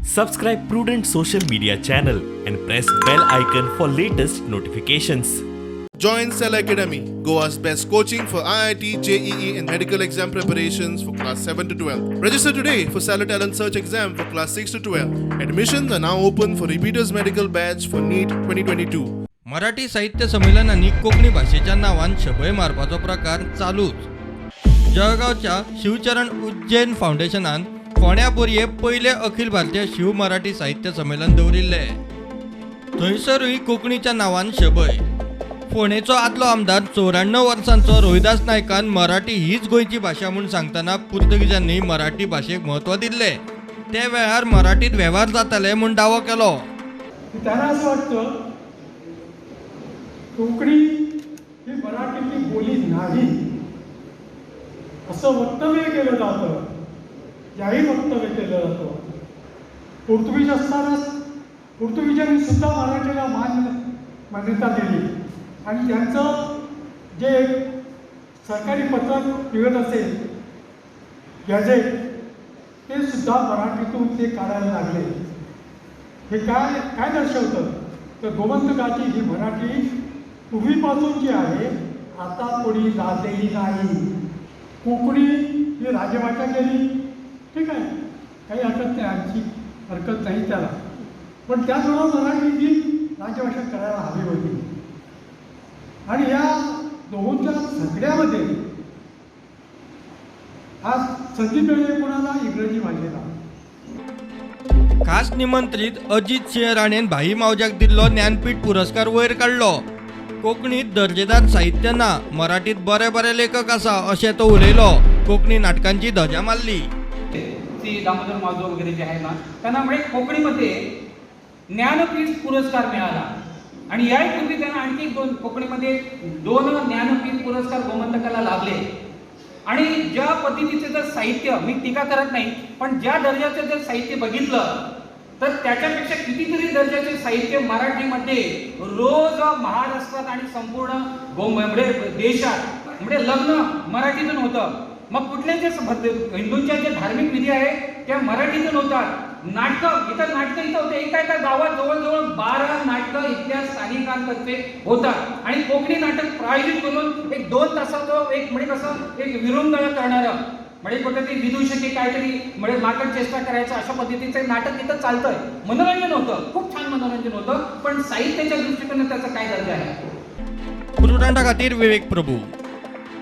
Subscribe Prudent social media channel and press bell icon for latest notifications. Join Cell Academy, Goa's best coaching for IIT, JEE, and medical exam preparations for class 7 to 12. Register today for Cellar Talent Search exam for class 6 to 12. Admissions are now open for repeaters medical batch for NEET 2022. Marathi साहित्य संमेलनांनी कोंकणी भाशेच्या नांवान शबय मारपाचो प्रकार चालूच. जळगांवच्या शिवचरण उज्जैन फावंडेशनान फोंड्या बोरये पयलें अखिल भारतीय शिव मराठी साहित्य संमेलन दवरिल्लें. थंयसरूय कोंकणीच्या नांवान शबय. फोंडेचो आदलो आमदार 94 वर्सांचो रोहिदास नायकान मराठी हीच गोंयची भाशा म्हूण सांगतना पुर्तुगेजांनी मराठी भाशेक म्हत्व दिल्लें, ते वेळार मराठीत वेव्हार जाताले म्हूण दावो केलो. की त्यांना असं वाटतं, कोकणी ही मराठीची बोली नाही, असं वक्तव्य केलं जातं, जाहीर वक्तव्य केलं जातं. पोर्तुगीज असतानाच पोर्तुगीजांनी सुद्धा मराठीला मान्यता दिली आणि त्यांचं जे सरकारी पत्रक निघत असेल, गॅझेट, ते सुद्धा मराठीतून ते काढायला लागले. हे काय काय दर्शवतं? तर गोमंतकाची ही मराठी पूर्वीपासून जी आहे, आता कोणी लाजलेली नाही. कोकणी ही राजभाषा केली, ठीक आहे, काही हरकत नाही, आमची हरकत नाही त्याला, पण त्याचबरोबर मराठी ही राजभाषा करायला हवी होती. आणि या दोहोंच्या झगड्यामध्ये आज संधी मिळाली कोणाला? इंग्रजी भाषेला. खास निमंत्रीत अजित सिंह राणेन भाई मावज्याक दिल्लो ज्ञानपीठ पुरस्कार वयर काडलो. कोंकणीत दर्जेदार साहित्य ना, मराठीत बरे बरे लेखक आसा अशें तो उलयलो. कोंकणी नाटकांची धजा मारली. सी दामोदर मावजो वगैरे जे आहे ना, त्यांना म्हणजे कोकणीमध्ये ज्ञानपीठ पुरस्कार मिळाला आणि याही पूर्वी त्यांना आणखी दोन, कोकणीमध्ये दोन ज्ञानपीठ पुरस्कार गोमंतकाला लाभले. आणि ज्या पद्धतीचे जर साहित्य, मी टीका करत नाही, पण ज्या दर्जाचं जर साहित्य बघितलं तर त्याच्यापेक्षा कितीतरी दर्जाचे साहित्य मराठीमध्ये रोज महाराष्ट्रात आणि संपूर्ण गो म्हणजे देशात, म्हणजे लग्न मराठीतून होतं, मग कुठले जे हिंदूंच्या जे धार्मिक विधी आहेत त्या मराठीतून होतात. नाटकं इथं, नाटकं इथं होते. एका एका गावात जवळजवळ 12 नाटकं इथल्या स्थानिकांतर्फे होतात आणि कोकणी नाटक प्रायोजित करून एक 2 तासाचं एक म्हणजे कसं एक विरंगुळा करणारं, म्हणजे कुठेतरी विदूषकी काहीतरी म्हणजे माकड चेष्टा करायचं, अशा पद्धतीचं नाटक इथं चालतंय. मनोरंजन होतं, खूप छान मनोरंजन होतं, पण साहित्याच्या दृष्टिकोनात त्याचा काय दर्जा आहे? प्रुडंटा खातीर विवेक प्रभू.